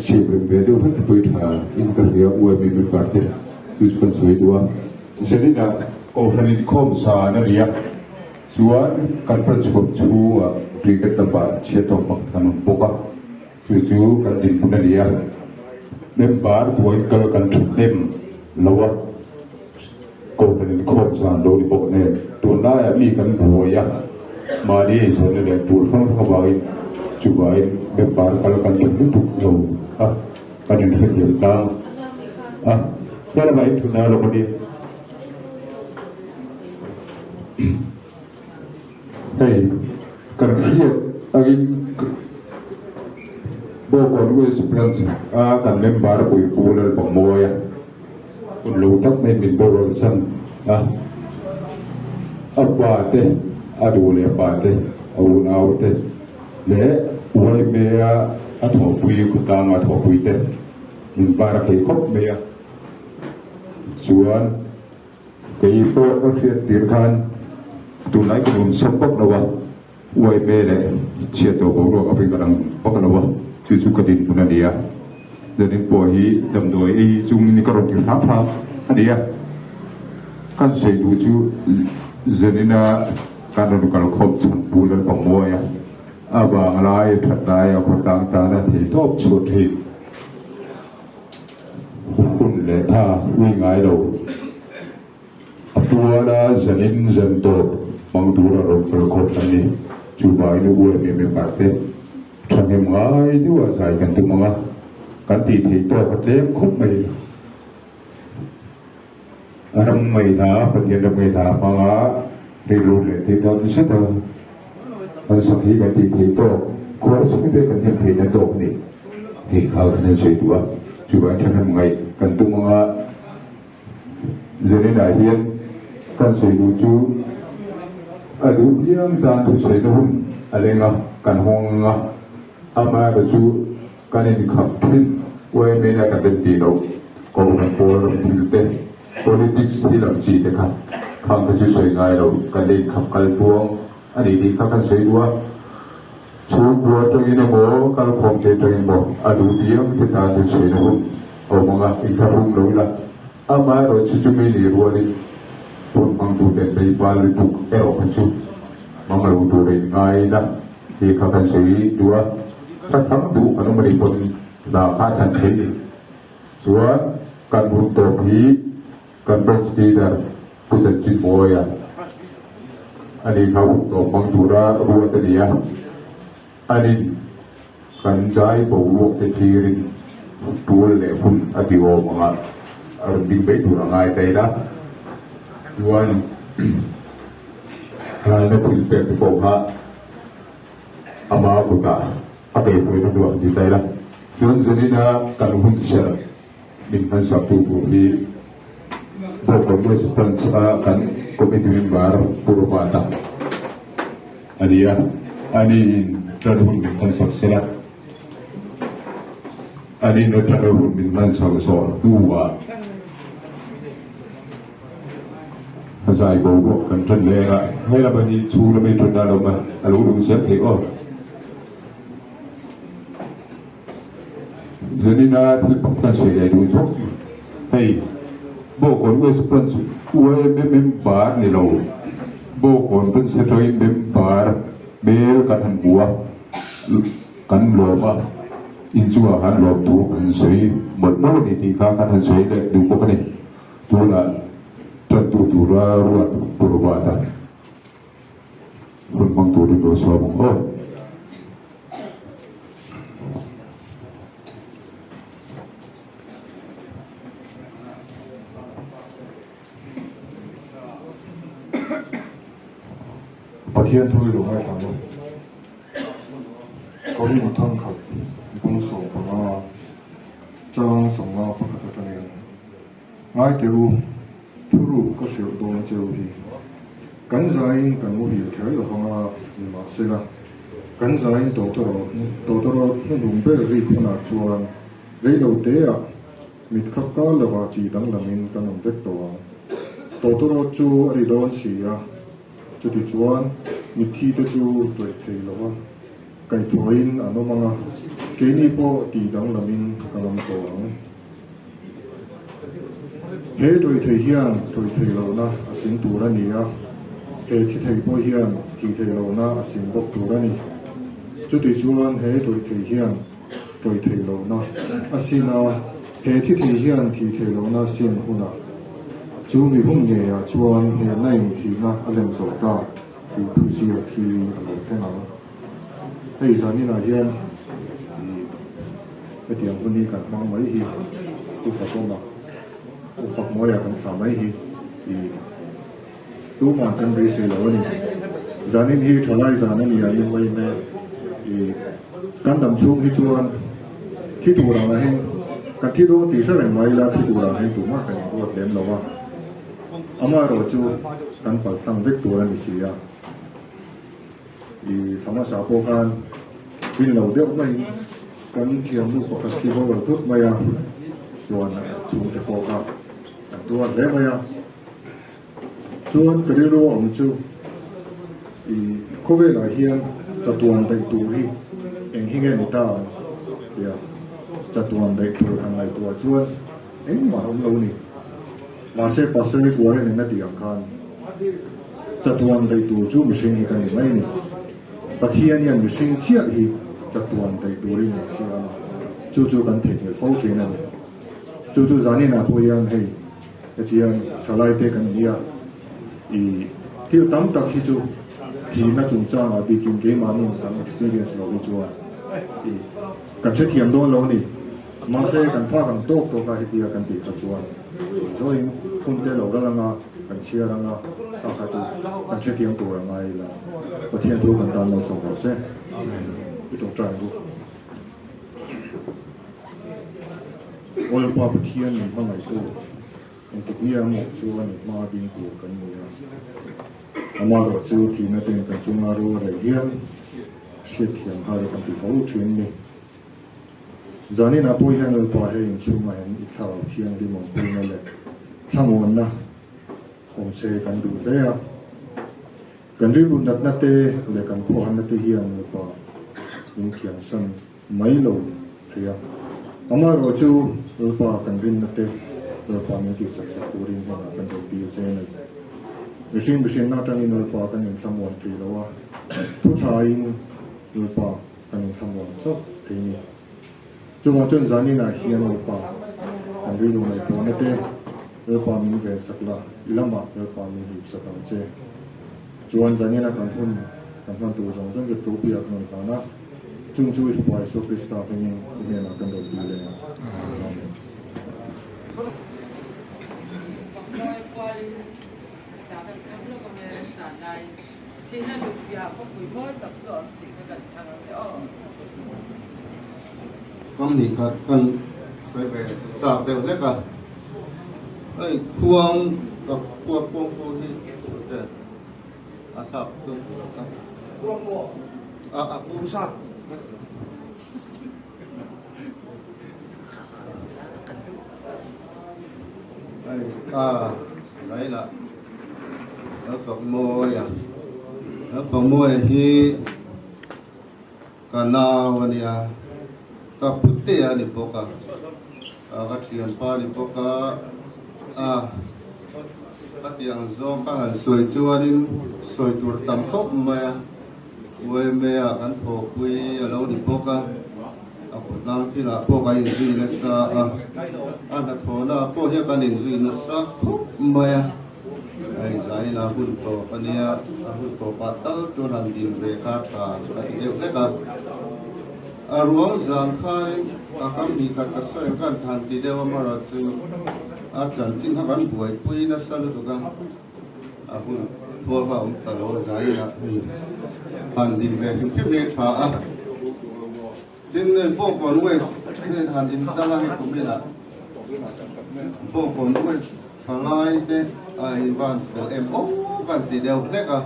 Chhip rem ve deuh hlek pui tha in ka hria UME member te chu chu kan sawi duh a. Zanin ah Kohhran inkhawm zan a ni a, chuan kan pranchhuak chhungah cricket lamah chhiat tawk pakhat kan awm bawk a, chu chu kan dinhmun a ni a. Member buai kal kan thahnem lo a, Kohhran inkhawm zan lo ni bawk nen tunlaiah mi kan buai a, mahni eizawnna leh tur hrang hrang avangin chuvangin member kal kan tum lutuk lo a, kan inhrethiam tlang a, helamah inthutna a lawm a nia. Hei kan hriat angin Bawkawn West Branch a kan member Puipu Lalvangmawia hun lo tak mai min boral san a, a pa te, a duh leh pa te, a unau te leh Uaimea a thawhpui khawtlanga a thawhpui te min bar a thei khawp mai a, chuan. Kei pawh ka hriat tir khan tunlai ka rawn sawm vak lo a, uaime leh chhiat tawh boruak a phei ka dang vak lo a, chu chu ka dinhmun a ni a. Zanin pawh hi damdawi ei chungin ka rawn ti hram hram a ni a. Kan sawi duh chu zanina kan rawn kalkhawm chhan pu Lalpangmuai a, a vanglai that laia khawtlang tana theihtawp chhuah thin. Hun leh tha ui ngai lo. A puala zanin zan tawp hmang tura rawn kal khawp an ni. Chuvangin u em em member te thahnem ngai deuha zai kan tum ang a, kan tih theih tawk a tlem khawp mai. Ram ngaihna, Pathian ram ngaihna hmanga rilru leh thei tak zeta kan sak hi kan tih theih tawk, khuar chhungte kan hnem theihna tawk a ni. Hei kha kan han sawi duh a, chuvang thahnem ngaih kan tum anga Zaninah hian kan sawi duh chu a duh piang tan thusawina hun a leng a, kan hawng anga, amaherawhchu chu Kan inkhap thin YMA kan rem tih loh Kohhran pawl ram thil te, politics thil ang chi te kha khang kha chu sawi ngai lo, kan la inkhap kal buang a ni tih kha kan sawi duh a. Chhungkua atangin emaw, kalkhawm te atangin emaw a duh piang te tan chu sawi na hun a awm ang a, inthlahrung lo ila. Amaherawhchu chu chumi ni rualin hun hmangtuten beipal lutuk erawh kha chu hmang lo tur a inngai ila. Tih kha kan sawi duh a, ka thlang duh kan awm a nih pawn hna kha a thlan thei ni. Chuan kan hun tawp hi kan branch leader Pu Chanchin Mawia a nih kha hun tawp hmang tura ruat a ni a, anin kan zai boruak te thirin tul leh hun a ti awm ang a, a rawn ding mai tur a ngai ta ila. Chuan Ralna thil pek te pawh kha ama kutah a kaihhruaina hnuah an ti ta ila. Chuan zanina kan hun serh min hmansak tu tur hi Bawkawm West Branch a kan committee member Pu Robert-a a ni a, aniin tan hun min hmansak sela, aniin a tan hun min hmansak zawh hnuah A zai boruak kan ṭan leng a, he lama hi chhung lama i ṭan a lo awm a, a lo lung zel thei aw. Zanina thil pakhat kan sawi leh duh zawk chu hei Bawkawn West Branch YMA member ni lo Bawkawn Branch atangin member hmel kan han hmu a, kan lawm a, inchungah khan lawmthu kan sawi mawlh mawlh a ni tih kha kan han sawi leh duh bawk a ni. Tunah tantu tura ruat Purvata hun hmang turin lo sawm ang aw. Pathian thu i lo ngaithla maw? Korin thangkhat bung 15 Chang 51 atangin, Ngai teh u, thuruk ka hrilh dawn cheu hi. Kan zaiin kan muhil kher lo vanga nimahsela, kan zaiin tawtawrawt tawtawrawt hnuhnung ber rik hunah chuan reilo teah mit khap kar lovah tih danglamin kan awm vek tawh ang. Tawtawrawt chu a ri dawn si a, chutichuan mitthi te chu tawih thei lova. Kaihthawhin an awm ang a, keini pawh tih danglamin kan awm tawh ang. He tawihthei hian tawihthei lohna a sin tur a ni a, he thithei pawh hian thihthei lohna a sin bawk tur a ni. Chutichuan he tawihthei hian tawihthei lohna a sin a, he thithei hian thihthei lohna a sin hunah chu mi hun ngeiah chuan hnehna in thihna a lem zawh ta tih thuziak hi a lo thleng ang. Hei zaninah hian ih hetiang hun hi kan hmang mai hi U Fakawma, U Fakmawia kan thlah mai hi ih tumah kan beisei lo a ni. Zanin hi thalai zan a ni a in mai mek ih kan dam chhung hi chuan thi tur ang ahin kan thi dawn tih hre reng mai ila thi tur ang ahin tumah kan inruat lem lo va, amaherawhchu kan paltlang vek tur a ni si a. I thla hmasa pawh khan pin lo deuh maiin kan thiamnu pakhat khi boral thut mai a, chuan chhungte pawh kha an tuar hle mai a. Chuan ka rilru a awm chu i khawvelah hian chatuan daih tur hi eng hi nge ni ta ang tia chatuan daih tur han ngaihtuah chuan engmah a awm lo ni. Mahse Pastor Rick Warren in a tih ang khan chatuan daih tur chu mihring hi ka ni mai a ni. Pathian hian mihring chiah hi chatuan daih turin min siam a, chu chu kan theihnghilh fo thin a ni. Chu chu zaninah pawh hian hei hetiang thalaite kan ni a, i thil tam tak hi chu thihna chungchangah bikin keimahnin kan experience lo hi chuan i kan hrethiam dawn lo a ni. Mahse kan phak ang tawk tawk a hetia kan tih kha chuan zawi zawiin. Hun te lo ral anga kan chhiar anga a kha chu kan hrethiam tur a ngai ila Pathian thu kan tan malsawm rawh se. I tawngtai ang u. Aw Lalpa Pathian min hmangaihtu engtik nia maw chuan i hma ding tur kan ni a. Amaherawh chu thihna ten kan chunga ro a rel hian hriatthiam har kan ti fo thin ni. Zaninah pawh hian Lalpa hei inchhungah hian i thlarau thianghlim awmpuina leh thlamuanna awm che kan duh hle a. Kan rilru natna te leh kan khuahanna te hian Lalpa min thiansan mai lo thei a. Amaherawh chu Lalpa kan rinna te Lalpa min tihchak sak turin hnenah kan rawn dil che a ni. Mihring mihrinna atangin Lalpa kan inthlamuan thei lo a, thu thain Lalpa kan inthlamuan chauh thei ni. Chuvang chuan zaninah hian Lalpa kan rilru ngaihtuahna te Lalpa min ven sak la, i lamah Lalpa min hip sak ang che. Chuan zanina kan hun kan hman tur zawng zawng te thu biak nawn hlan a, chung chu i Fapa Isua Krista hmingin i hnenah kan rawn ti leh ang. Amen. Thihna lutfiah khawpui mawi tak chu a awm tih kha kan thang ang e aw. Kam ni khat kan sawi ve chak deuh hlek a, hei khuang ka khuak kawng pawh hi chhute a thlak tum a. Khuang maw? A a Kum sa. Hei ka zai lah. Lalfakmawia Lalfakmawia hi ka nau a nia, ka putea a ni bawk a, ka thianpa a ni bawk a, a ka tih ang zawng ka han sawi chuanin sawi tur tam khawp mai a, UMA ah kan thawhpui a lo ni bawk a, a khawtlang thilah pawh kan inzui nasa a, a hnathawhna ah pawh hian kan inzui nasa khawp mai a, hei zain a hun tawp a nia, a hun tawpah tal chuan han din ve kha tha ka ti deuh hlek a, a ruang zan khanin a kam hnih khat ka sawi ang khan han ti deuh a, amaherawhchu a chanchin kha kan buaipui nasa lutuk a. A hun thual kha a awm ta lo a, zainah hei han din ve hrim hrim hi a tha a. Tin, hei Bawngkawn West hei han in dal a, hei kuminah Bawngkawn West thalai te a invan fel em aw kan ti deuh hlek a.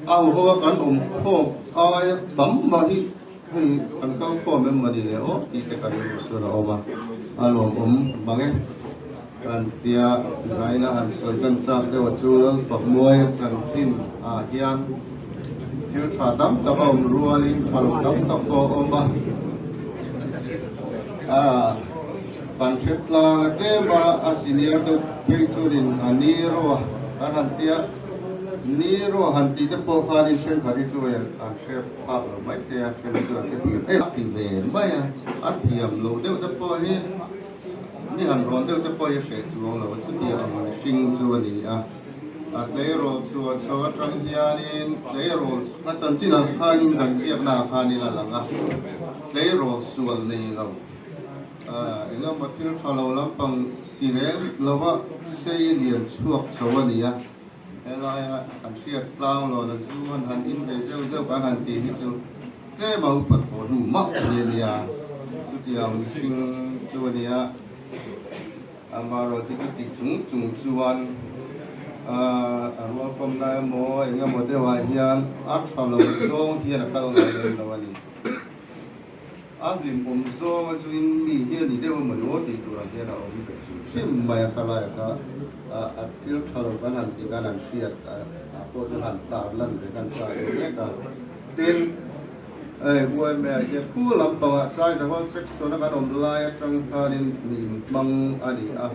A ho ho a kan awm khawm aia tam mah hi hei kan kal khawm em mawni le aw tih te kan chuan a awm a, a lawmawm mang e. Kan tia zaina han sawi kan chak deuh a chu Lalfakmuaia chanchin ah hian thil tha tam tak a awm rualin tha lo tam tak pawh a awm a. Ah kan hre tlang a tlem a, a senior deuh phei chuanin a ni ro a kan han tia, ni ro han tih te pawh khanin thenkhat hi chu an hre phak lo mai thei a, then chu an hre thiam em a ti ve mai a, a thiam lo deuh te pawh hi. Ni han rawn deuh te pawh hi hreh chuang lo, chuti ang mihring chu a ni a. A tleirawl chhuah chho atang hianin tleirawl a chanchin ang khanin kan ziakna ah khanin a lang a, tleirawl sual nei lo, eng emaw thil tha lo lampang ti reng lova sei lian chhuak chho a ni a. Helaia kan hriat tlang lo na zu han han in ve zeuh zeuh kan han tih hi chu tlem a upat pawh hnu mah ni a nia, chutiang mihring chu a nia. Amaherawhchu chuti chung chung chuan a rualkawm lai emaw eng emaw deuhah hian a tha lo zawng hian a kal ngai lem lo a ni. A hlimawm zawng a chuin mi hi a ni deuh emaw ni aw tih turah hian a awm ve hrim hrim mai a, khalai kha a thil tha lo kan han tih khan han hriat ah pawh chuan han tar lan ve khan chak deuh mek a. Tin, hei UMA ah hian khu lampangah Saizahawt section a kan awm lai atang khanin mi inhmang a ni a,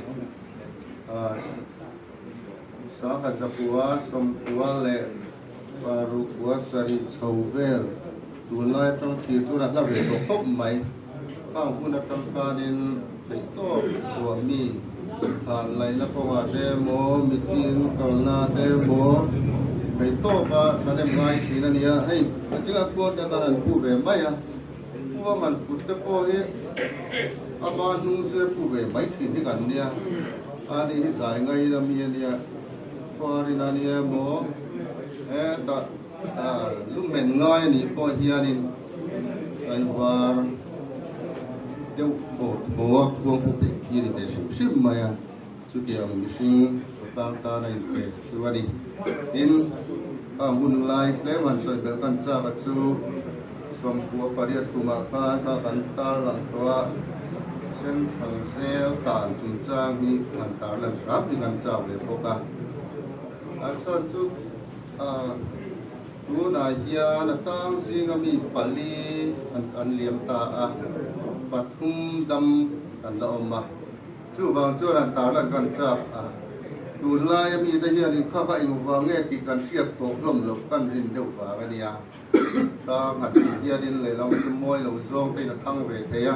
Sangkhat zakua sawmkua leh parukua sarih chho vel Tunlai atang thlir chuan a hla ve tawh khawp mai. Khang hun atang khanin theihtawp chhuah mi thlan laihna kawngah te emaw, mitin kalna te emaw theihtawpa thahnem ngai thin a nia. Hei a chingah khuan te khan an pu ve mai a, khuang an put te pawh hi ama hnung zui a pu ve mai thin hi kan nia. Ani hi zai ngain a mi a nia, khuarin a nia emaw hetah lumen ngai a nih pawh hianin tlaivar deuh thaw thaw a khuang pawh peih khi a ni ve hrim hrim mai a, chutiang mihring khawtlang tan a inpe chu a ni. Tin, a hun lai tlem han sawi belh kan chak a chu 98 kumah khan kha kan tarlang tawh a, Central Jail tan chungchang hi han tarlan hram hi kan chak ve bawk a. A chhan chu tunah hian a tang zinga mi pali an liam ta a, pathum dam kan la awm a. Chuvang chuan an tarlan kan chak a, tunlaia mite hian inkhak a engvang nge tih kan hriat tawh hlawm loh kan rin deuh vang a nia. Tang han tih hianin lehlam chu mawi lo zawng tein a thang ve thei a,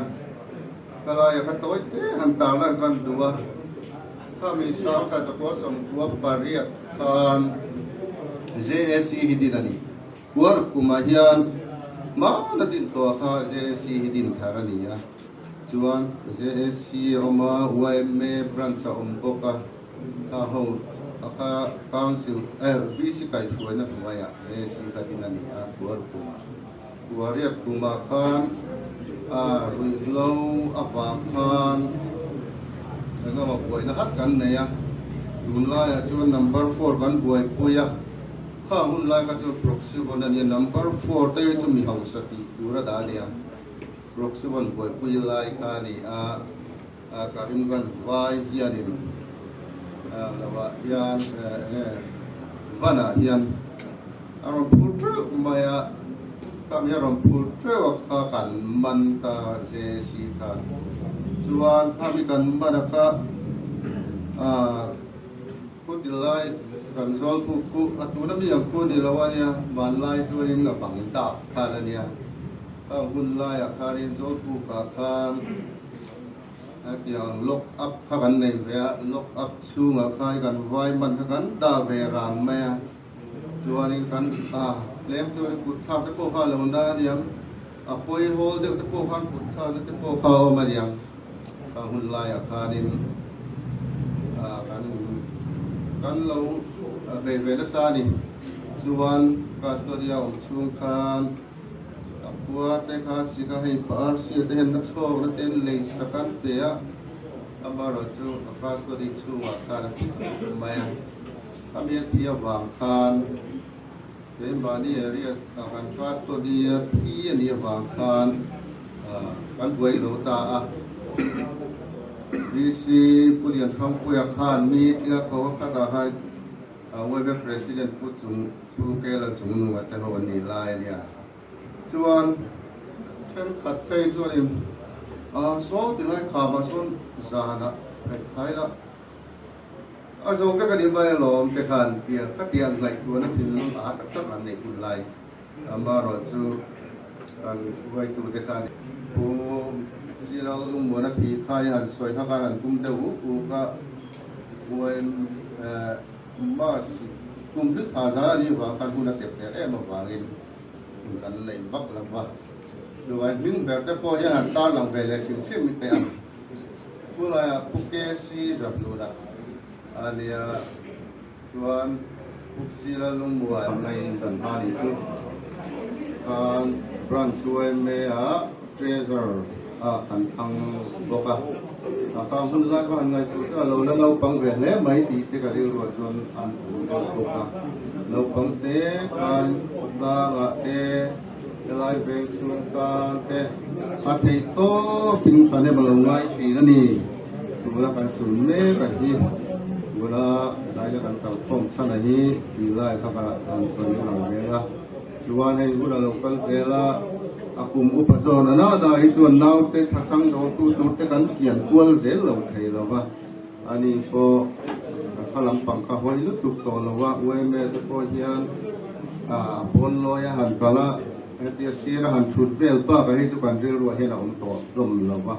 ka laia kha tawi te han tarlan kan duh a, khami sangkhat zakua 98 khan JAC hi din a ni. Kuar kumah hian hmana din tawh kha JAC hi din thar a ni a, chuan JAC a awm a, yma branch a awm bawk a. Kha ho a kha Council eh VC kaihhruaina hnuaiah JC kha din a ni a, Kuar kumah. Kuariat kumah khan a ruihhlo avang khan engemaw buaina hat kan nei a, tunlaiah chuan number four kan buaipui a, kha hunlai kha chuan proxy vawn a ni a, number four te hi chu mi hausa tih tur a dah a nia, proxy vawn buaipui lai kha a ni a. Karimganj vai hianin lohah hian enge vanah hian a rawn phur teuh mai a, khami a rawn phur teuh a kha kan man ta JC kha chuan khami kan man a kha khuti lai kan zawl puk khu a tuna mi ang khu ni lo a nia vanlai chuanin a bang dak khan a nia khang hun laiah khanin zawl pukah khan. Hetiang lock up kha kan nei ve a, lock up chhungah khan kan vai man kha kan dah ve ran mai a, chuanin kan ah tlem chuanin kut thlak te pawh kha a lo na aniang, a pawi hawl deuh te pawh khan kut thlakna te pawh kha a awm aniang, kha hun laiah khanin ah kan kan lo bei ve nasa a ni, chuan custody a awm chhung khan. A khua te kha sik a, hei Parsia te hian na chhawk na te an lei sak an pe a, amaherawh chu a custody chhungah khan a ti ta mai a, khami a thi avang khan keimahni area ah kan custody a thi a nih avang khan kan buai zo ta a, VC Pu Lianthangpuia khan mi tia ko a khatah khan A Webe President Pu Chung Pu Kela Chungnunga te ho an nih lai a nia. Chuan thenkhat phei chuanin a saw ti lai khamah sawn zanah pheih thai la a zo vek a ni mai alawm te khan tia khatiang ngaihtuahna thinlung a tak tak an neih hun lai amaherawh chu kan hruaitute khan Pu Silo Lungmuana thih kha hi han sawi kha khan an tum deuh uk uk a. Mas kum hlu tha zan a nih vang khan hun a tep der em avangin hun kan nei vak lo va. Chuvai hming ber te pawh hian han tar lang ve leh hrim hrim teh ang. Khulaiah Pu KC Zahnuna a nia chuan Pu Sila Lungmuan ngaiin kan hma nih chu khan Branch yma ah Treasurer ah kan thlang bawk a, a kang hun lai kha han ngaihtuah chu a lo la naupang ve hle mai tih te ka rilruah chuan an awm deuh bawk a. Naupang te khan khawtlangah te, helai veng chhung tan te a theih tawpin thahnem a lo ngai thin a ni. Tuna kan sul mek a hi, tuna zaila kan kalkhawm chhan a hi tih lai kha ka han sawi lang reng a. Chuan hei hun a lo kal zel a, a kum upa zawn a nana hi chuan naute thachang dawltu tur te kan kian kual zel lo thei lo va, ani pawh a kha lampang kha hawi lutuk tawh lo a, yma te pawh hian a pawn lawi a han kal a, hetia sir a han thut vel bakah hi chu kan rilruah hian a awm tawh hlawm lo va.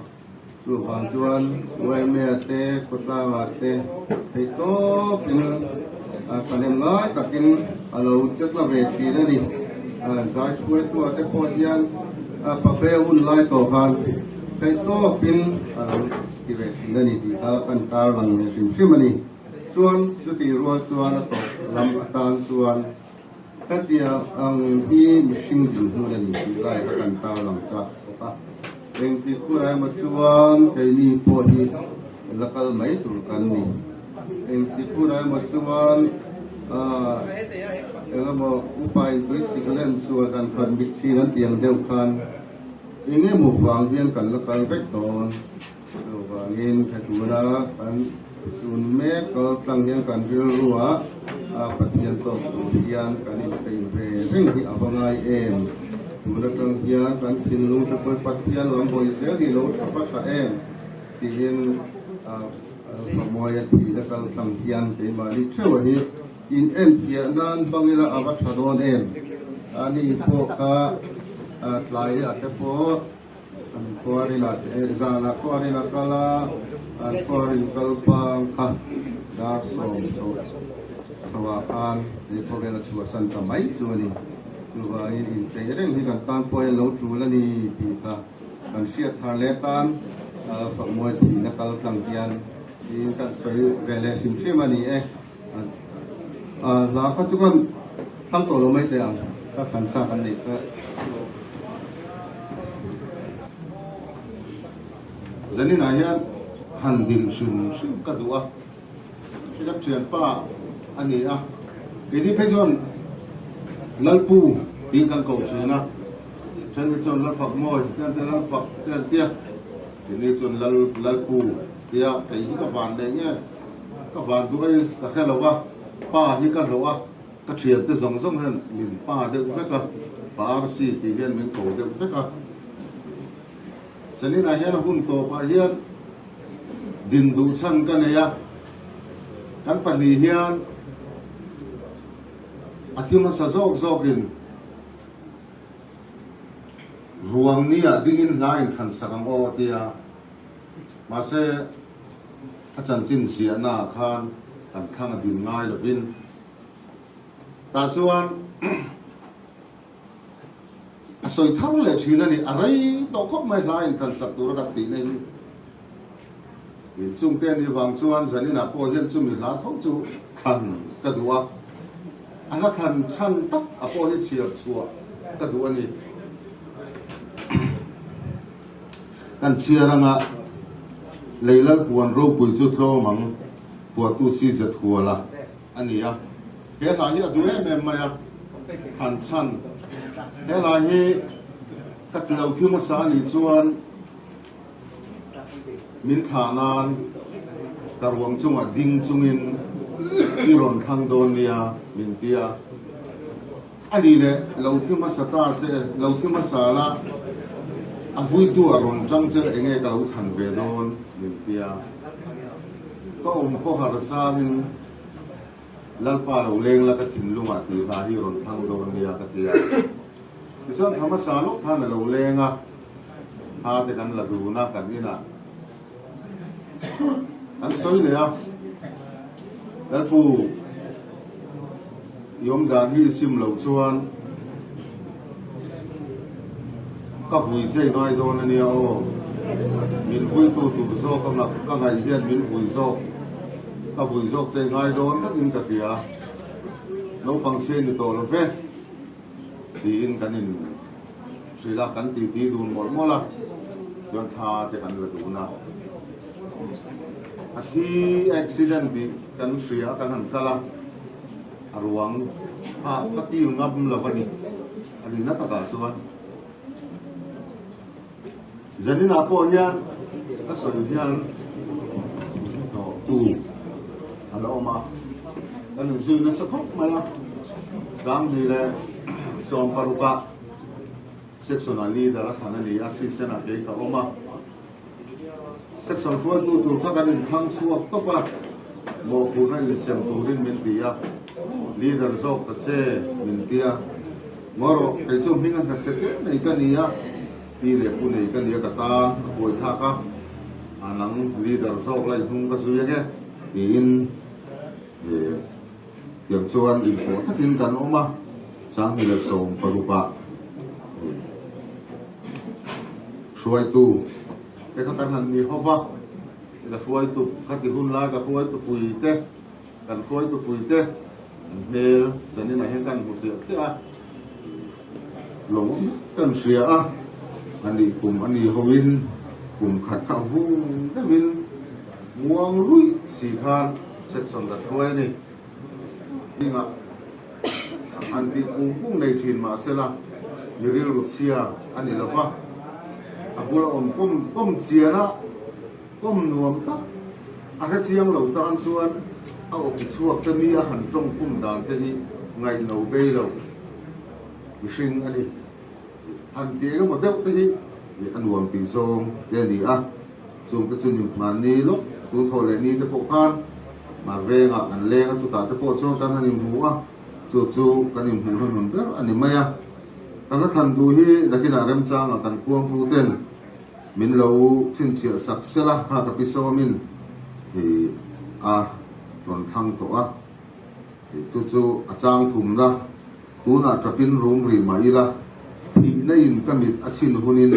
Chuvang chuan yma te, khawtlangah te theih tawpin thahnem ngai takin a lo che tla ve thin a ni. Zai hruaitua te pawh hian pape hun lai tawh khan theih tawpin a lo. ti ve thin a ni tih kha kan tarlang ve hrim hrim a ni. Chuan chutih rual chuan a tawp lam atan chuan hetiang ang hi mihring dinhmun a ni tih lai kha kan tarlang chak bawk a. Engtik hunah emaw chuan keini pawh hi la kal mai tur kan ni. Engtik hunah emaw chuan aah eng emaw upa in tui sik lem chhuah zan khat mit chhin an tih ang deuh khan eng emaw vang hian kan la kal vek dawn. Chuvangin he tuna kan sun mek kal tlang hian kan rilru ah Pathian tawk tur hian kan inpeih ve reng hi a va ngai em? Tun atang hian kan thinlung te pawh Pathian lam hawi zel hi lo tha va tha em? tiin Famuaia thihna kal tlang hian keimahni theuh hi in enfiah nan hmang ila a va tha dawn em? Ani pawh kha tlai ah te pawh An khuarin ah te zanah khuarin a kal a, an khuarin kal pang kha dar sawm chho chhoah khan he khawvel a chhuahsan ta mai chu a ni. Chuvangin inpeih reng hi kan tan pawh hian lo tul a ni tih kha kan hriat thar leh tan Fakmuai thihna kal tlang hian tiin kan sawi ve leh hrim hrim a ni e. Hla kha chu kan thlang tawh lo mai teh ang, ka thlan sa kan neih kha. Zaninah hian han din hrim hrim ka duh a, hei ka thianpa a ni a, keini phei chuan Lalpu tiin kan ko thin a, then hi chuan Lalfakmawi te an tia, Lalfak te an tia, keini chuan Lal Lalpu tia kei hi ka van leh nge. Ka van duh ai ka hre lo a, pa hi ka hlawh a, ka thian te zawng zawng hian min pa deuh vek a, pa RC tih hian min ko deuh vek a. Zaninah hian a hun tawpah hian din duh chhan ka nei a, kan pahnih hian a thi hmasa zawk zawkin ruang ni ah dingin hla inthansak ang aw tia, mahse, A chanchin ziahna ah khan kan thlang a din ngai lovin tah chuan a sawi thar leh thin a ni. A rei tawh khawp mai hla intlansak tura kan tihna hi inchungte a nih vang chuan zaninah pawh hian chumi hla tho chu thlan ka duh a, a hla thlan chhan tak a pawh hi chhiar chhuah ka duh a ni. Kan chhiar anga lei lalpuan ropui chu tlawm ang phuahtu si Zathuala a ni a. He hla hi a duh em em mai a, thlan chhan. He hla hi ka ti lo thi hmasa a nih chuan min thlah nan ka ruang chungah ding chungin i rawn thlang dawn nia min ti a. A ni le, lo thi hmasa ta che, lo thi hmasa la, a vuitu a rawn tang che enge ka lo than ve dawn min tia. Ka awm khaw har zangin Lalpa lo leng la ka thinlungah tih hla hi rawn thlang dawn nia ka ti a. Tichuan thla hmasa lawk khan a lo leng a, thla te kan la dun a kan inah kan sawi leh a, Lalpu, I awm dan hi i sim loh chuan ka vui che i ngai dawn a nia aw. Min vuitu tur zawk a ngak ka ngaih hian min vui zawk, ka vui zawk che i ngai dawn tlatin ka hria. Naupang chhe ni tawh lo ve tiin kan in hrilh a, kan titi dun mawlh mawlh a, chuan thla te kan la dun a. A thi accident tih kan hria a, kan han kal a. A ruang a ka kil ngam lo a ni. A nihna takah chuan Zaninah pawh hian ka sawi hian hnawhtu a la awm a, kan inzui nasa khawp mai a, Sangni leh Sawmparuka section-ah leader a thlan a ni a, assistant-ah kei ka awm a. Section hruaitu tur kha kan inthlang chhuak tawp a, mawhphurhna insem turin min ti a, leader zawk ta che min ti a, Ngaw rawh, kei chu hming a hnache teh nei ka ni a, pi leh pu nei ka ni a ka tan a buai thlak a, a nang leader zawk la i hnung ka zui ange tiin tiang chuan inpawh takin kan awm a, 2016 ah. Hruaitu te kha kan han ni ho va. Ka hruaitu khati hun lai ka hruaitu pui te, kan hruaitu pui te an hmel zanin ah hian kan hmu tliah tliah a, lawmawm kan hria a, ani kum ani hoin kum khat kha vung deuhin muang ruih si khan section kan hruai a ni. Dingah an tih pung pung nei thin mahsela mi rilru chhia a ni lova, a bula awm kawm kawm chian a, kawm nuam tak a hre chiang lo tan chuan a awki chhuak te mi a han tawng kum dan te hi ngaihno bei lo mihring a ni. Han ti engemaw deuh te hi a nuam tih zawng te a ni a, chung te chu ni hmanni lawk tun thawh leh ni te pawh khan mar vengah kan leng a, chutah te pawh chuan kan han inhmu a, chu chu kan inhmuh hnuhnun ber a ni mai a. Kan la thlan duh hi nakinah remchangah kan kuangpu ten min lo chhinchhiah sak sela kha ka pi sawmin a rawn thlang tawh a, chu chu a chang thumna. Tunah tapin rum rih mah ila, thihna in ka mit a chhin hunin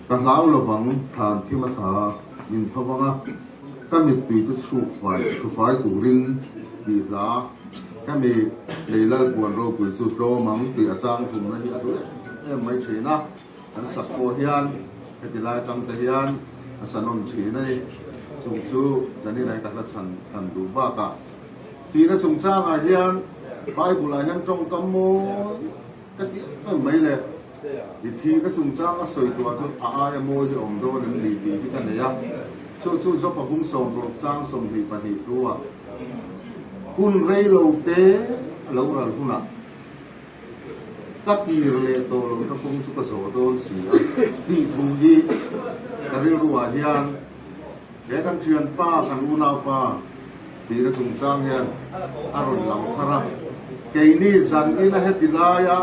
ka hlau lovang, thlan thim a tha min tho vang a, ka mittui chu chhuk fai hru fai turin tih hla ka mi lei lalpuan ropui chu tlawm ang tih a chang thumna hi a duh em em mai thin a, kan sak pawh hian heti lai atang te hian a sa nawn thin a ni. Chung chu Janina hi ka hla chhan thlan duh bakah Tihna chungchangah hian Bible-ah hian tawngkam mawi ka ti em em mai le. I thihna chungchang a sawi tuah chu a aia mawi hi a awm dawn em ni tih hi ka nei a. Chu chu Jopa bung 60 chang 22 thu-ah hun rei lo te a lo ral hunah ka kir leh tawh lohna kawng chu ka zawh dawn si a tih thu hi ka rilruah hian He kan thianpa, kan unaupa tihna chungchang hian a rawn lang thar a. Keini zan ina heti laia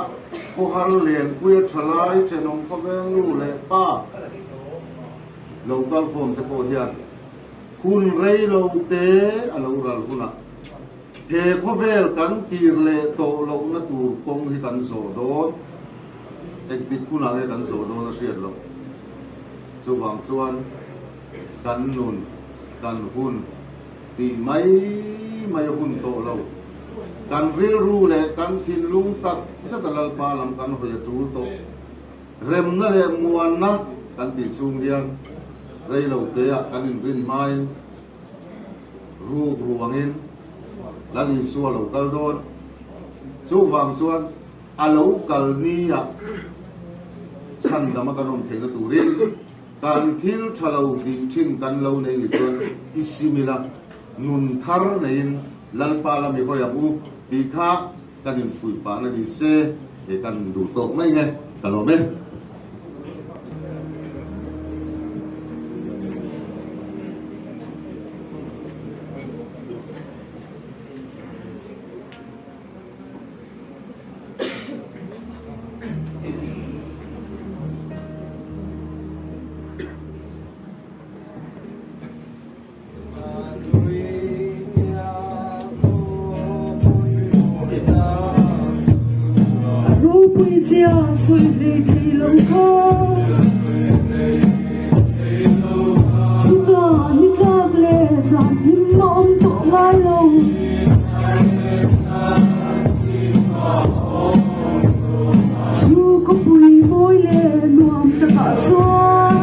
khawhar lenpuia tha lai thenawm khawvel nu leh pa lo kalkhawm te pawh hian hun rei lo te a lo ral hunah he khawvel kan tir leh tawh lohna tur kawng hi kan zawh dawn. Engtik hunah nge kan zawh dawn a hriat loh. Chuvang chuan kan nun, kan hun tih mai mai a hun tawh lo. Kan rilru leh kan thinlung tak zet a Lalpa lam kan hawi a tul tawh. Remna leh muanna kan tih chhung hian rei lo teah kan inrin hmain ruk ruangin Lal Isua lo kal dawn. Chuvang chuan A lo kal nia chhandam a kan awm theihna turin kan thil tha lo tih thin kan lo nei ni chuan i sim ila, nun thar neiin Lalpa lam i hawi ang u tih kha kan infuih pahna ni se he kan duh tawk mai nge ka lawm e. Ropui zia sawi hlei thei lo kha Chutah ni tlak leh zan thim a awm tawh ngai lo. Chu khawpui mawi leh nuam takah chuan.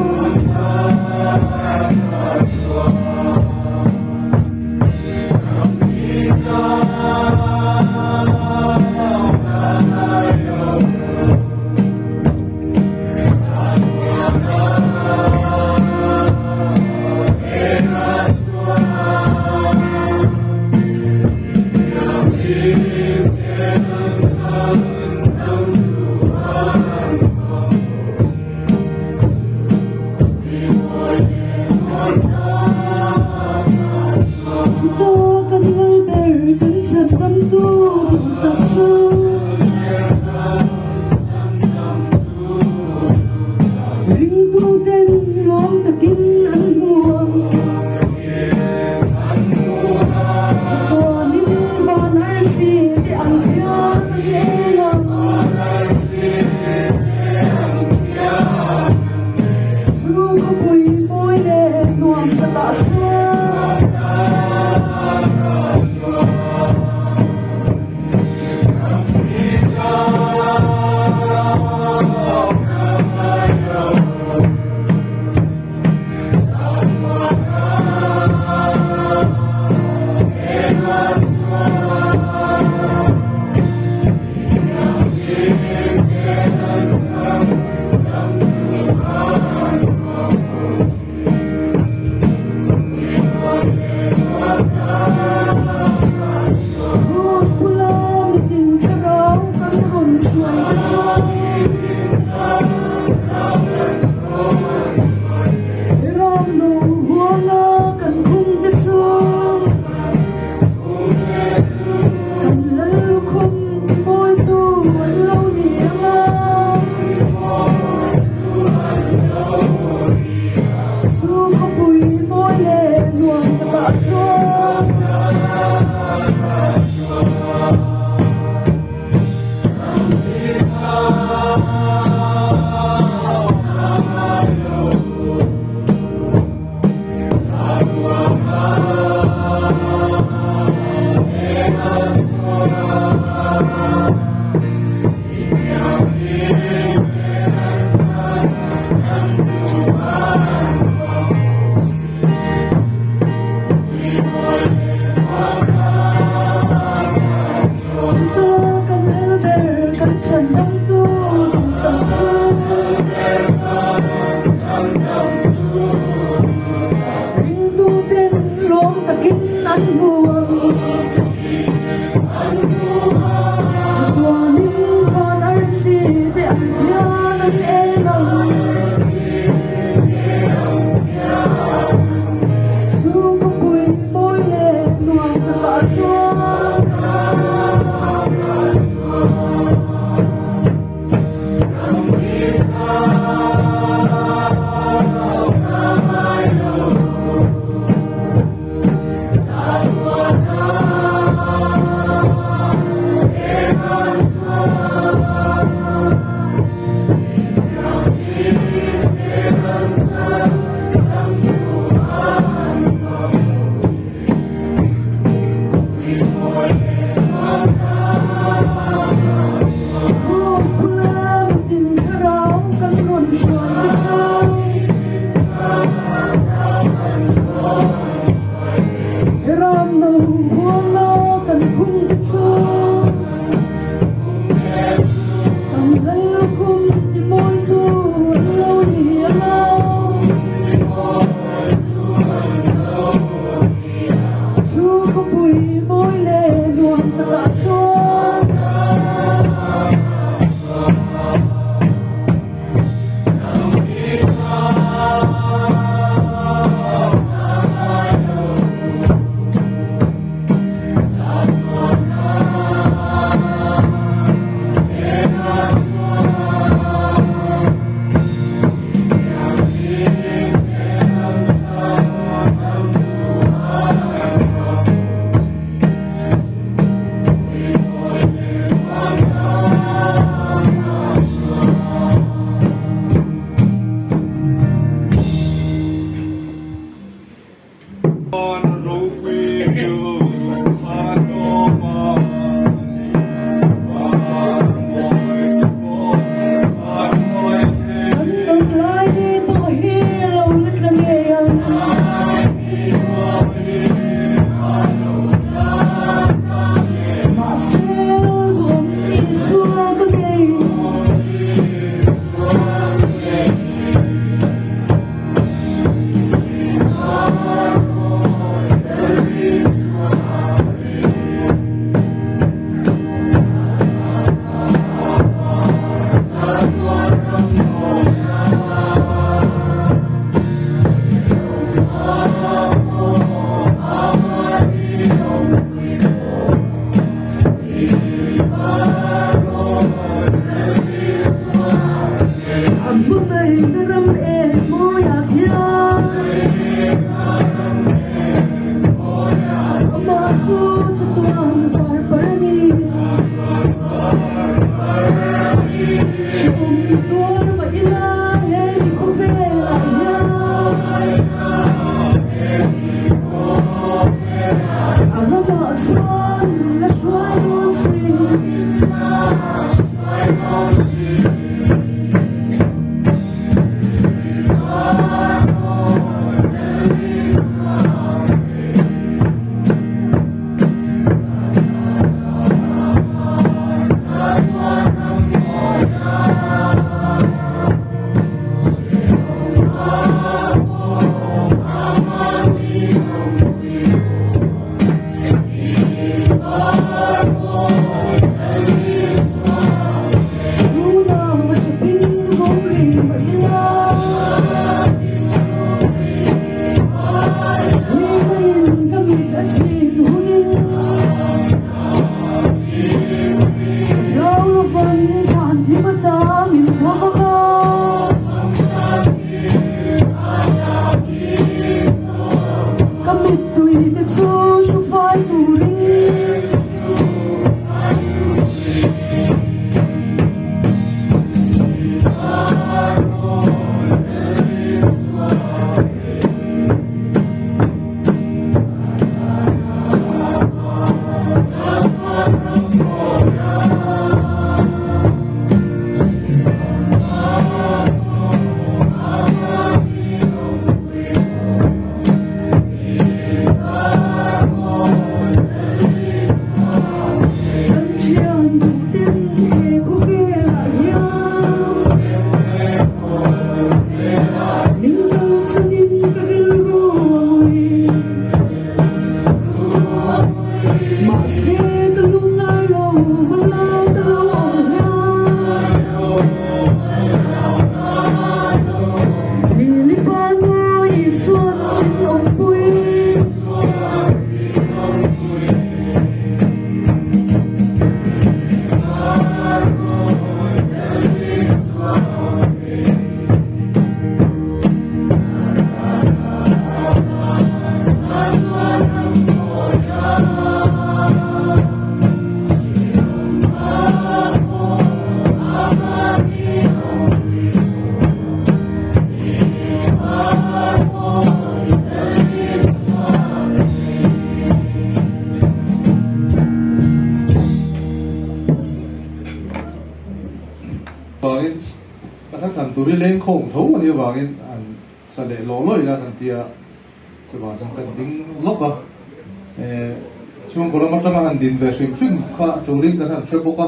mawi leh nuam takah chuan. Kan dam lai ni pawh hi a lo la tla ngei ang. Mahse duhawm Isua ka nei. A hmangaihna ram eng mawiah khian amah chu chatuan var par a ni. Hrehawm tuar mah ila he mi khawvelah hian a ramah chuan min la hruai dawn si. Ka mittui te chu hru fai turin. Kan thian duhten he khawvelah hian min kalsanin ka rilru a ngui. Mahse ka lungngai lo malai ka lo awm hian Lili Parmawi chuan min awmpui. Vangin ka hla thlan tur hi lengkhawm tho a nih avangin an sa leh lawh lawih ila kan ti a, chuvang chuan kan ding lawk a, chhungkaw lam atanga han din ve hrim hrim kha tulin kan han hre bawk a,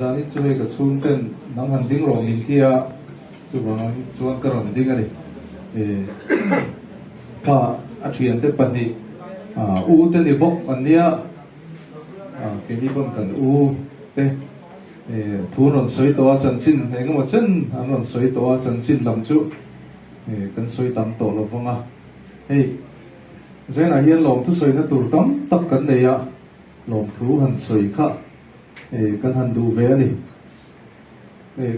zanin chu hei ka chhung ten nang han ding rawh min ti a. Chuvang chuan ka rawn ding a ni. Kha a thiante pahnih U te ni bawk an nia, keini pawn kan u te thu an rawn sawi tawh a, chanchin eng emaw chen an rawn sawi tawh a, chanchin lam chu kan sawi tam tawh lo vang a. Hei Zainah hian lawmthu sawina tur tam tak kan nei a, lawmthu han sawi kha kan han duh ve a ni.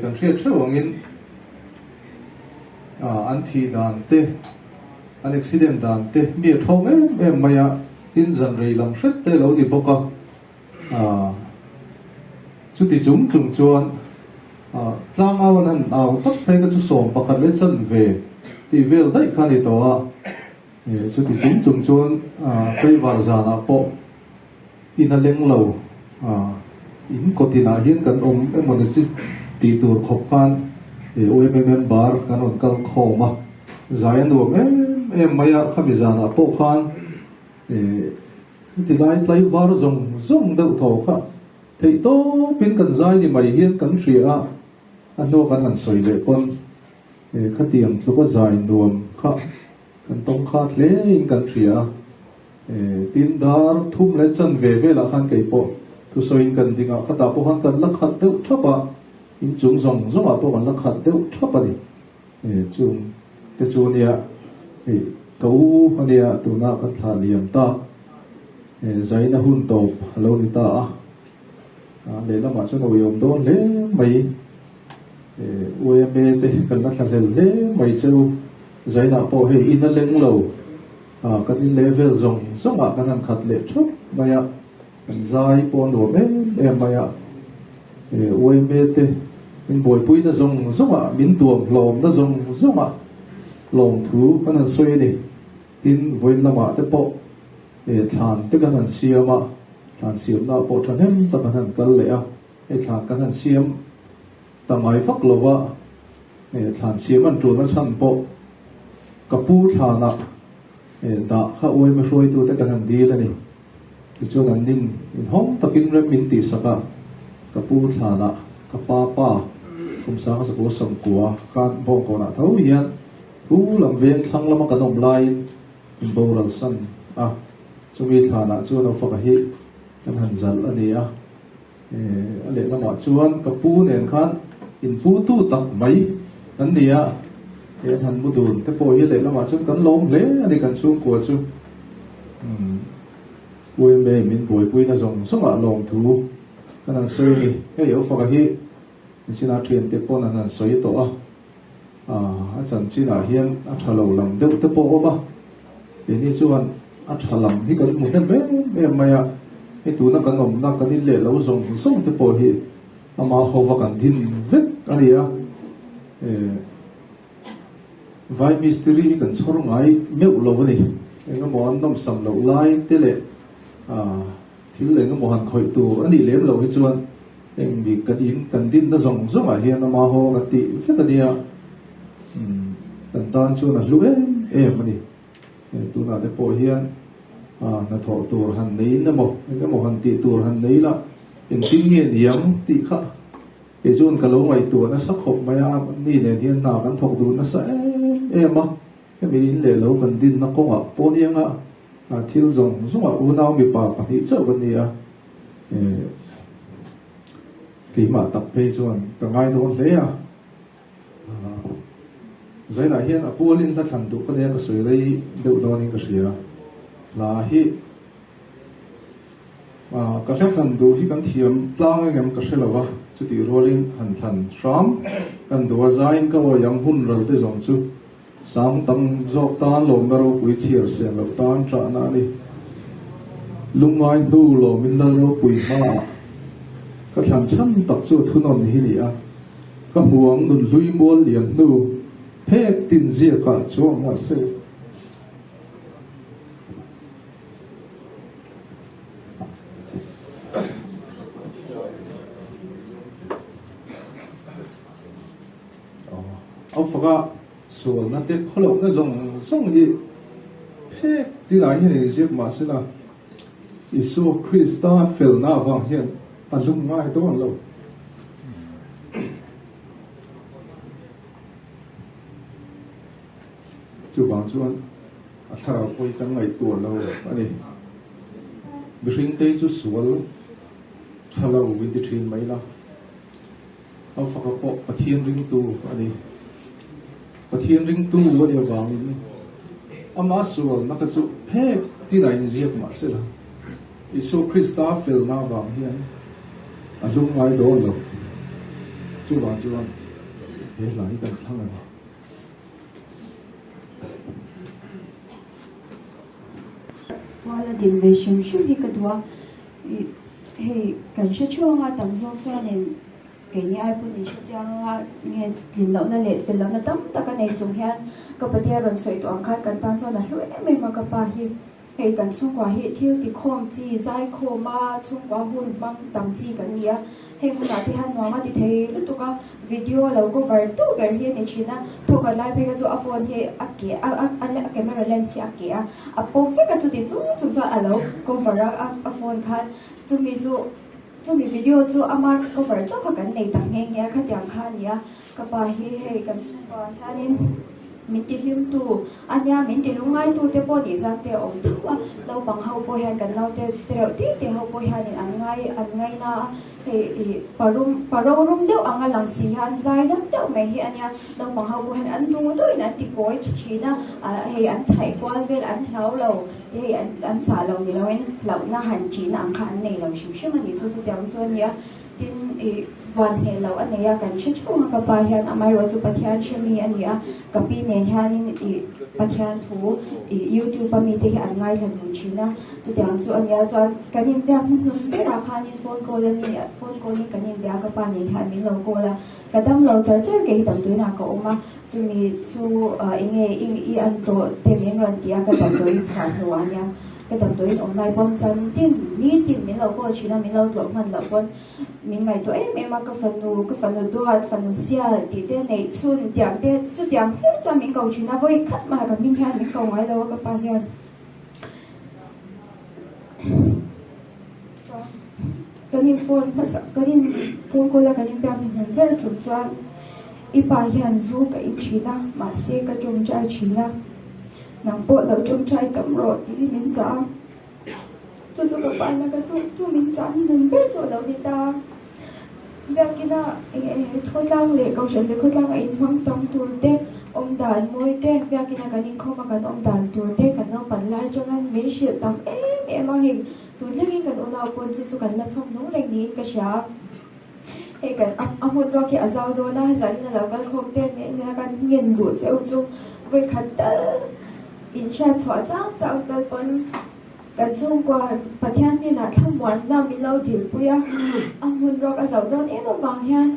Kan hriat theuh angin an thih dan te, an accident dan te mi a thawng em em mai a, tin zan rei lam hret te lo ni bawk a. Chuti chung chung chuan tlangau an han au tak phei kha chu 11 leh chanve tih vel daih kha a ni tawh a. Chuti chung chung chuan Kaivar zanah pawh in a leng lo, in kawt inah hian kan awm emaw ni chu tih tur khawp khan UMA member kan rawn kal khawm a, zai a nuam em em mai a, khami zanah pawh khan heti lai tlaivar zawng zawng deuh thaw kha theih tawpin kan zai ni mai hian kan hria a, a hnuah kan han sawi leh pawn khatiang tluka zai nuam kha kan tawng khat hle in kan hria a. Tin, dar thum leh chanve velah khan kei pawh thusawiin kan ding a, khatah pawh khan kan la khat deuh thap a, inchung zawng zawngah pawh kan la khat deuh thap a ni. Chung te chu ania hei ka u ania tuna kan thlah liam tak zaina hun tawp a lo ni ta a, lehlamah chuan a uiawm dawn hle mai. UMA te kan la thlahlel hle mai cheu, zainah pawh hei in a leng lo. Kan in leh vel zawng zawngah kan han khat leh thap mai a, kan zai pawh a nuam em em mai a. Uaime te min buaipuina zawng zawngah, min tuam hlawmna zawng zawngah lawmthu kan han sawi a ni. Tin, vawiin lamah te pawh thlan te kan han siam a, thlan siamnaah pawh thahnem tak an han kal leh a, hei thlan kan han siam ta ngai vak lo va, thlan siam an tulna chhan pawh Ka pu thlanah dah kha uaima hruaitute kan han dil a ni. Tichuan an nin inhawng takin rem min tihsak a, ka pu thlanah ka pa pa kum 1990 khan Bawngkawnah tho hian pu lam veng thlang lama kan awm laiin min boral san a, chumi thlanah chuan Aufaka hi kan han zalh a ni a. A lehlamah chuan ka pu nen khan inpu tu tak mai kan ni a, he an han mu dun te pawh hi lehlamah chuan kan lawm hle a ni kan chhungkua chu. UMA min buaipuina zawng zawngah lawmthu kan han sawi a ni. Hei Aufaka hi nichina thiante pawn an han sawi tawh a, a chanchinah hian a tha lo lam deuh te pawh a awm a. Keini chuan a tha lam hi kan hmu hnem em em mai a, hei tuna kan awmna kan in leh lo zawng zawng te pawh hi ama hova kan din vek a ni a, vai mistiri hi kan chhawr ngai meuh lo a ni, engemaw an nawmsam loh lai te leh thil engemaw han khawih tur a nih lem loh hi chuan eng bik kan in kan dinna zawng zawngah hian ama haw kan tih vek a nia. Kan tan chuan a hlu em em a ni. Tunah te pawh hian hnathawh tur han nei in emaw eng emaw han tih tur han nei la engtin nge niang tih kha kei chuan ka lo ngaihtuah nasa khawp mai a, ni nen hian hna kan thawk duh nasa em em a, hemi in leh lo kan dinna kawngah pawh nianga thil zawng zawngah unau mipa pahnih chauh kan ni a. Keimah tak phei chuan ka ngai dawn hle a. Zainah hian a pualin hla thlan duh ka nia ka sawi rei deuh dawnin ka hria. Hla hi ka hla thlan duh hi kan thiam tlang engem ka hre lo va, chutih rualin han thlan hram kan duh a, zaiin ka awi ang hun ral te zawng chu sang tam zawk tan lawmna ropui chhiar siam loh tan ṭahna a ni. Lungngai hnu lawmin lal ropui hmaah ka thlan chhan tak chu a thunawn hi ni a. Ka hmu ang nun hlui mual lian hnu phek tin ziakah chuang mahse. Au faka sualna te khawlohna zawng zawng hi phek tinah hian inziak mahsela Isua Krista felna avang hian a lung ngai dawn lo. Chuvang chuan A thlarau pawh hi kan ngaihtuah lo a ni. Mihring te hi chu sual tha lo in ti thin mai la. A faka pawh Pathian ringtu a ni. Pathian ringtu a nih avangin ama sualna kha chu phek tin a inziak mah se la, Isua Krista felna avang hian a hlum ngai dawn lo. Chuvang chuan he hla hi kan thlang a ni. Kuala din ve hrim hrim hi ka duh a, hei kan hre theuh anga tam zawk chuanin keini ai pawn in hre chiang anga nge tlin lohna leh fel lohna tam tak a nei chung hian ka patea rawn sawi tawh ang khan kan tan chuan a hlu em em a ka pa hi. Hei kan chhungkua hi thil tikhawm chi, zaikhawm a chhungkua hun hmang tam chi kan ni a, heng hunah te hian nuam a ti thei lutuk a, video lo cover tu ber hi a ni thin a, thawkhat lai phei kha chu a phone hi a ke a a camera lens hi a ke a, a pawp vek a chuti chung chung chuan a lo cover a a phone khan chumi chu chumi video chu ama cover chauh kha kan nei ta nghe nghe a khatiang kha a ni a, ka pa hi hei kan chhungkua hianin. Min ti hlimtu a nia, min ti lungngai te pawh nih zan te a awm tho a, naupang ho pawh hian kan naute te reuh tih tih ho pawh hianin an ngai an ngaina a, hei ih parum paro rum deuh anga lang si hian zai dam deuh mai hi a nia, naupang ho pawh hian an duh duhin an ti kawi thin a, ah hei an chhaih kual vel an hlau lo te hei an an zah lo ni loin hlauhna han ṭihna ang kha an nei lo hrim hrim a ni chu chutiang chu a nia. Tin, i van hneh loh a nei a, kan hre thung a, ka pa hian amaherawh chu Pathian hre mi a ni a, ka pi nen hianin i Pathian thu i YouTube a mite hi an ngaithla dun thin a, chutiang chu a nia chuan kan inbiak hnuhnun berah khanin phone call a ni, phone call in kan inbia a, ka pa nen hian min lo call a, ka dam lo char char kei damdawiinah ka awm a, chumi chu eng nge i an tawh te min rawn ti a, ka damdawiin chhuah hnuah a nia. Ka damdawiin awm lai pawn zan tin, ni tin min lo call thin a, min lo tlawh hman loh pawn min ngaihtuah em em a, ka fanu, ka fanu duat, fanu sial tih te neih chhun tiang te chutiang hlir chuan min ko thin a, vawi khat mah ka hming hian min ko ngai lo a ka pa hian. Chuan kan in phone hmasa, kan in phone call a kan in biak hnuhnun ber tum chuan i pa hian zu ka in thin a, mahse ka tawngtai thin a. Nang pawh lo tawngtai tam rawh tiin min chah a, chu chu ka pa na ka chu chu min chah ni nun ber chu a lo ni ta. Biakina eng eng khawtlang leh kohhran leh khawtlang a inhmang tam tur te, awm dan mawi te, biakina kan inkhawm a kan awm dan tur te kan naupan lai atanga min hrilh tam em em a, hei tun thlengin kan unau pawn chu chu kan la chhawm nung reng niin ka hria a. Hei kan a hmun ruak hi a zau dawn a, zanin a lo kal khawm te nen nia kan ngen duh che u chu vawikhat tal in hriat chhuah chang chang tal pawn kan chhungkua Pathian hnenah thlamuanna min lo dilpui a, a hmun ruak a zauh dawn em avang hian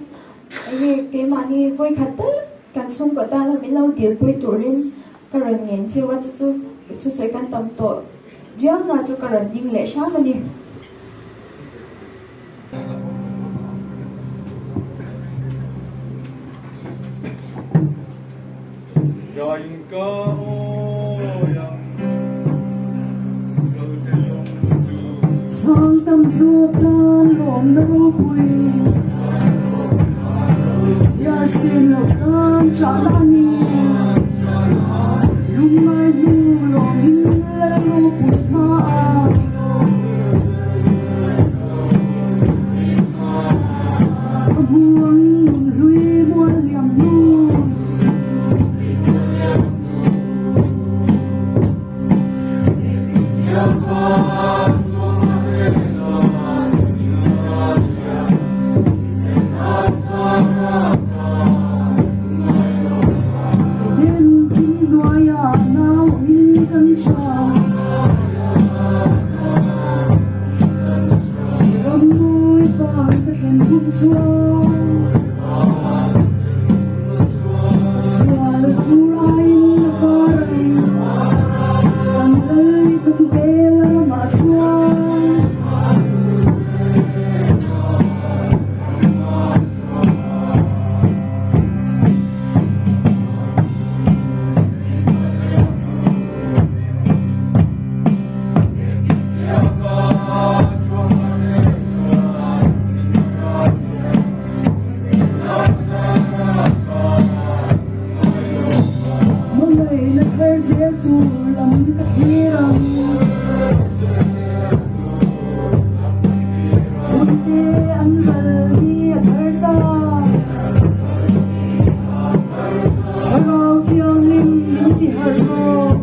enge keimahni vawikhat tal kan chhungkua tana min lo dilpui turin ka rawn ngen cheu a, chu chu thusawi kan tam tawh viau na chu ka rawn ding leh hram a ni. Sang tam zawk tan lawmna ropui Chhiar sen loh tan chahna a ni Lungngai hnu lawmin lal ropui hmaah. Ka hmu ang nun hlui mual liam hnu. Eden thim hnuaiah nau angin kan tha. Ram mawi van ka thlen hun chuan ka sual fur aiin a var ang kan lal i kan bel a ramah chuan. Hunte an ral ni a thar ta. Thlarau Thianghlim min ti harh rawh.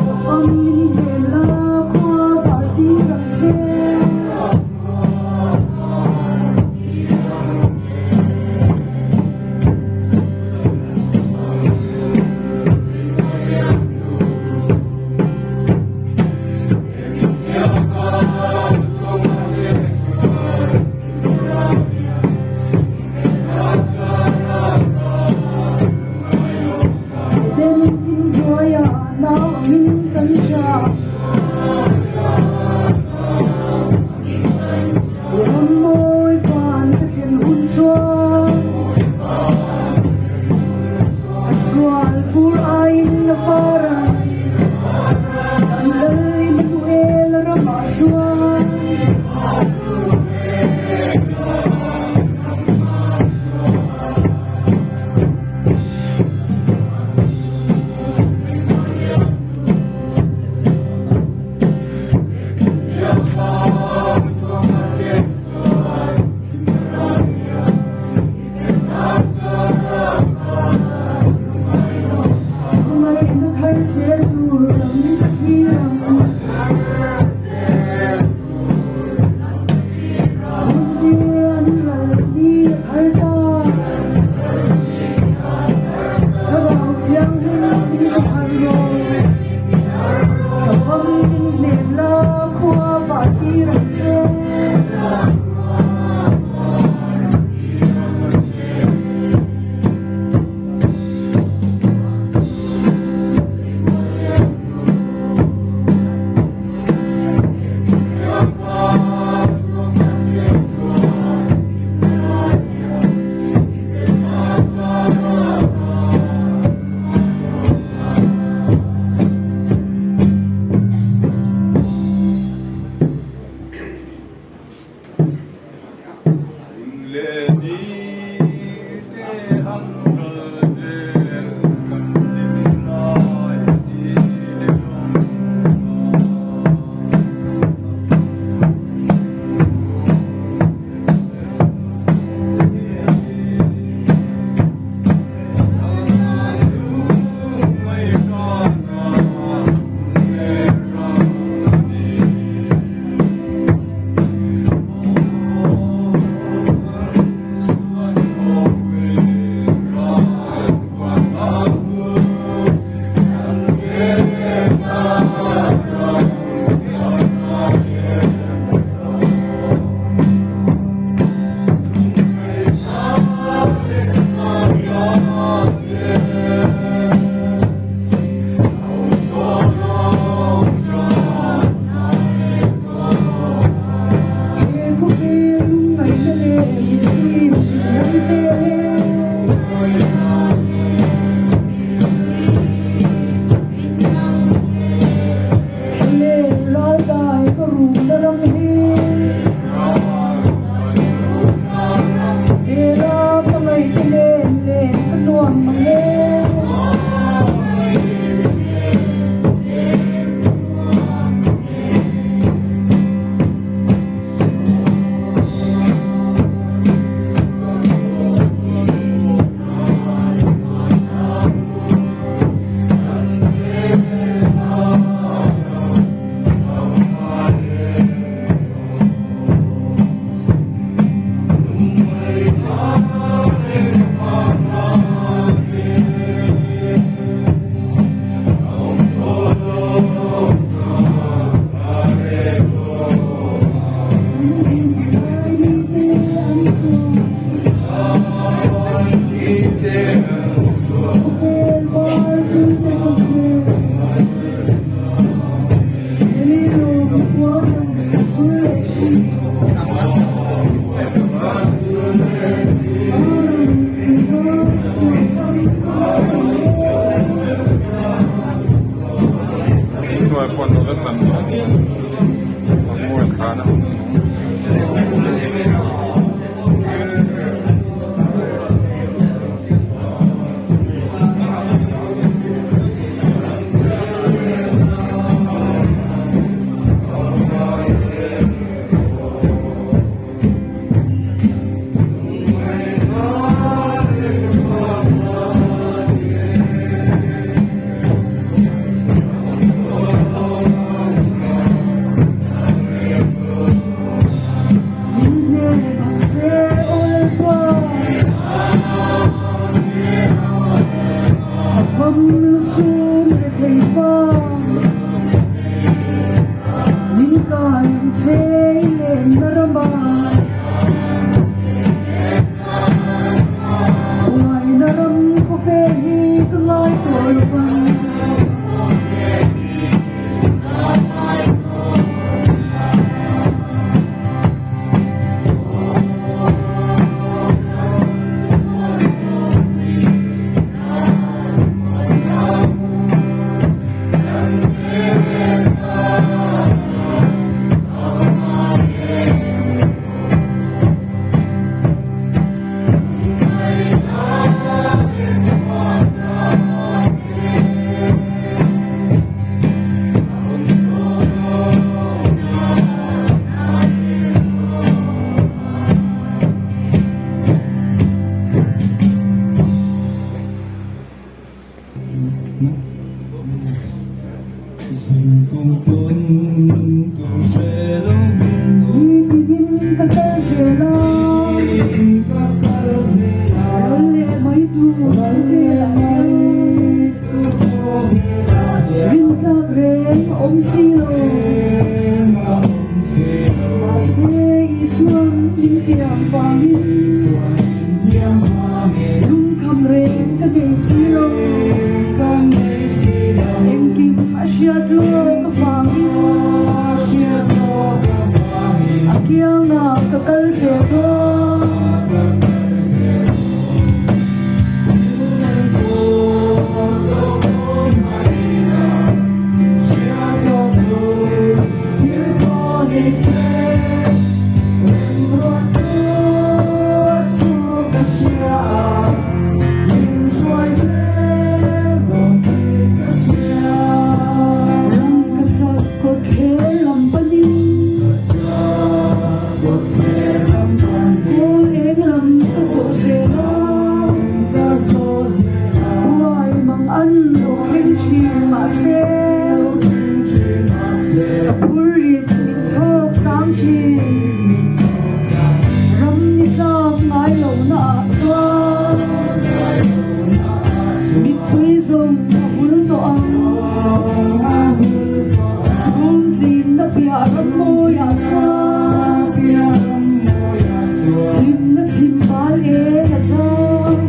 Ka fam min hnem la khua var tir ang che. Eden thim hnuaiah nau angin kan tha. I ram mawi van ka thlen hun chuan ka sual fur aiin a var ang. Kan lal Immanuel ramah chuan. Hmangaihna thar zel tur lam ka thlir ang. Hunte an ral ni a thar ta. Thlarau Thianghlim min ti harh rawh. Thlafam min hnem la khua vah tir ang che. He khawvel lungngaihna leh mittui min ram vel e. Thlalel ral dai ka rumna ram hi. He ram ka ngaihte nen len ka nuam mang e. tiam vangin Lungkham reng ka nei si lo Engkim a hriat lawk avangin A kiangah ka kal zel dawn. Kawl eng lam ka zawh zel a, Uai mang an lo thleng thin mahse, Ka phur rit min chhawk sang thin. Ram ni tlak ngai lo na ah chuan, Mittui zawng a hul tawh ang. Chhung zimna piah ram mawi ah chuan, Hlimna chhim bal eng a zam.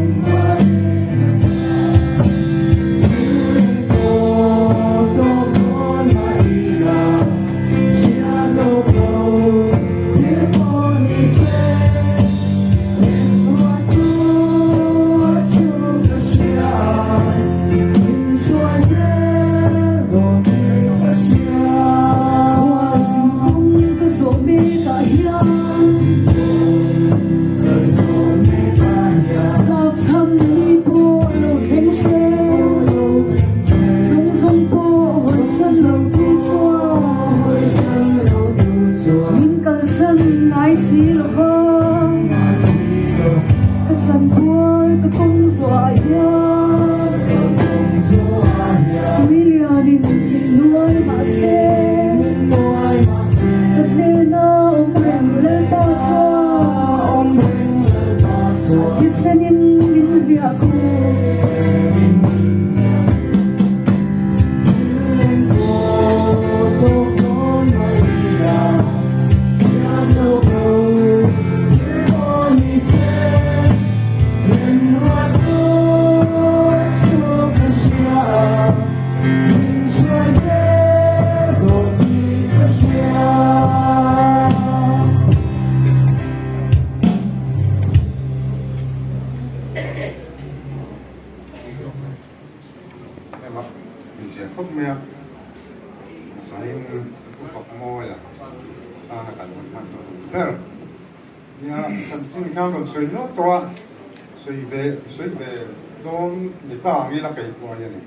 Khualzin kawng ka zawh mek ah hian Tlakchham ni pawh lo thleng se, Chung zawng pawh hawisan lo tu chuan Min kalsan ngai si lo va, Ka chanpual ka kawng zuah hian Tui lianin min nuai mahse, Ka hnena awm reng Lalpa chuan A thisenin min hliah khum. Ema inzia khawp mai a, zanin u fak mawi a tana kan hun hman tawh ang ber. Nia chanchin khan rawn sawi nual tawh a, sawi ve sawi ve dawn ni ta ang ila kei pawh a ni.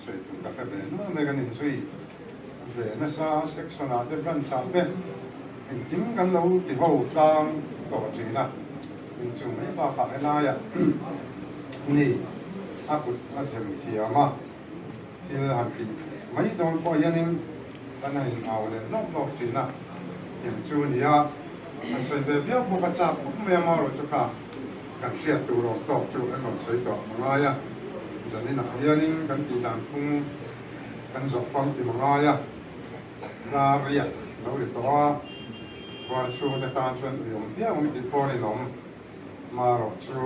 Sawi tur ka hre ve nual mai kan inzui ve nasa section ah te branch ah te engkim kan lo ti ho tlang tawh thin a, inchung mai bakah helaiah ni a kut a them thiam a, thil han tih mai dawn pawh hianin kan han inau leh lawk lawk thin a, eng chu a ni a, han sawi ve viau bawk a chak khawp mai a marawh chu kha kan hriat tur awm tawk chu an rawn sawi tawh a ngai a, zaninah hianin kan tih dan phung kan zawh fang ti mangai a, dar riat lo ri tawh a, khuar chhungte tan chuan ui awm viau ang tih pawh a rinawm. Marawh chu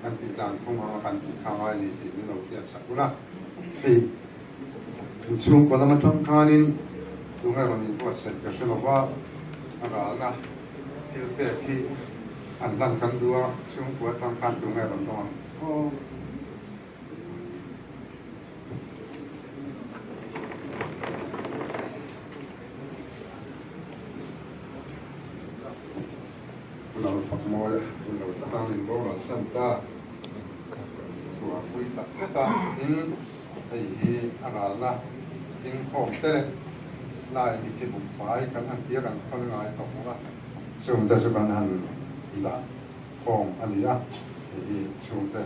kan tih dan phung anga kan tih kha ngai ni tih min lo hriat sak ula. Hei inchhungkaw lam atang khanin tunge rawn inbuatsaih ka hre lova, a ralna thil pek hi an hlan kan duh a, chhungkua atang khan tunge rawn dawng ang aw. Lal fak mawi a hun lo taka min boral san ta. Chhuah pui tak zet a, tin hei hi a ralna dingkhawm te leh lai mithi buk fai kan han tia kan khawn ngai tawh bawk a, chungte chu kan han dah khawm a ni a, hei hi chhungte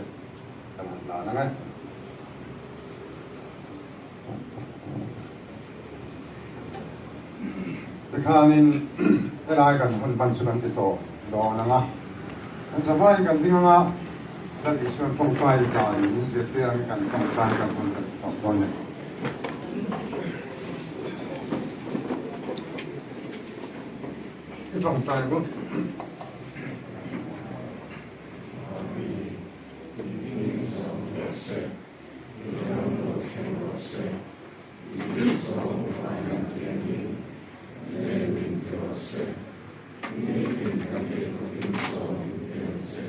kan han dan ang e. Tikhanin helai kan hun hman chu kan ti tawh dawn ang a, kan zavaiin kan ding ang a, Lal Isuan tawngtai dan min zirtir angin kan tawngtai kan hun kan ti tawh dawn a ni. I tawngtai ang u. rawh se, i duhzawng van lam tiangin lei min ti rawh se, nitin kan ei khawpin chaw min pe ang che,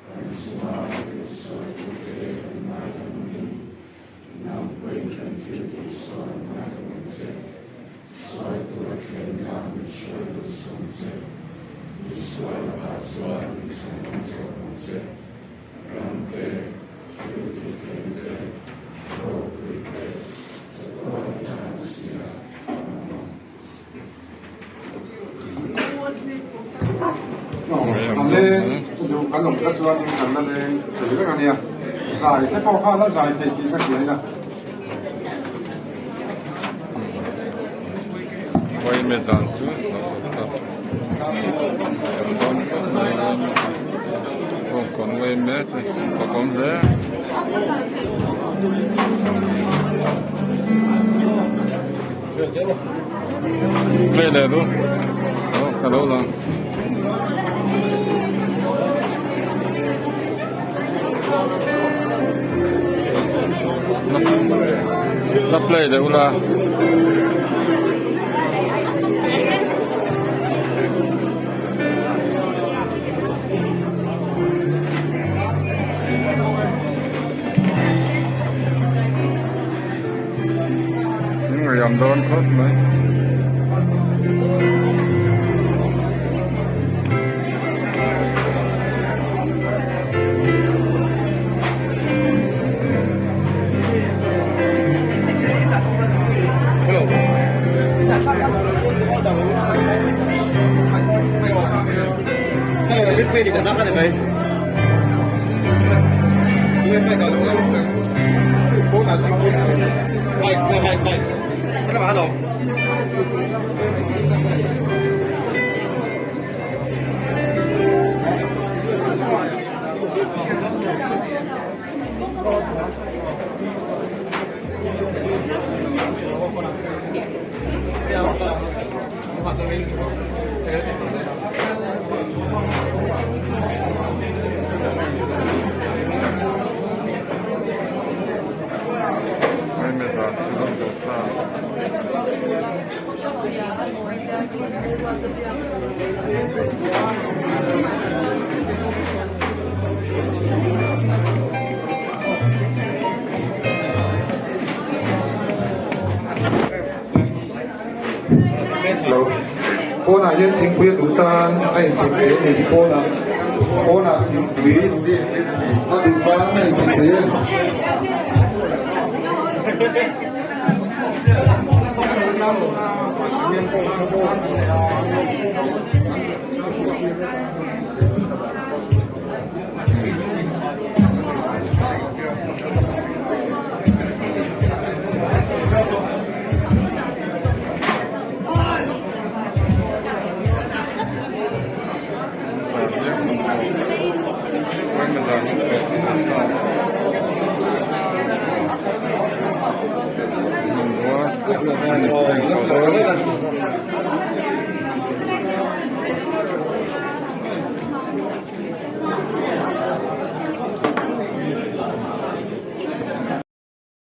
kan chunga thil sawitute kan ngaidam angin, nang pawhin kan thil tih sawn ngaidam ang che, sawi tura thlenna min hruai lut sawm che, i sual lakah chuan min chhanham zawk ang che. Ramte, thil tih theih te, ropui te, chatuan chan sia an awm. A leng duh kan awm kha chuanin kan la leng thei reng a nia. Zai te pawh kha la zai theih tih ka hria ila. Vaime zan chu a zawh ta. Kan dawn phawt mai a. Kawngkawn vaime te a awm hle. Play leh lu. Aw ka lo lang. La play leh ula. Riam dawn khawp mai. Lo. Pawnah hian thingpui a duh tan a inthing thei a ni. Pawnah pawnah thingpui a duh tan a inthing thei a ni.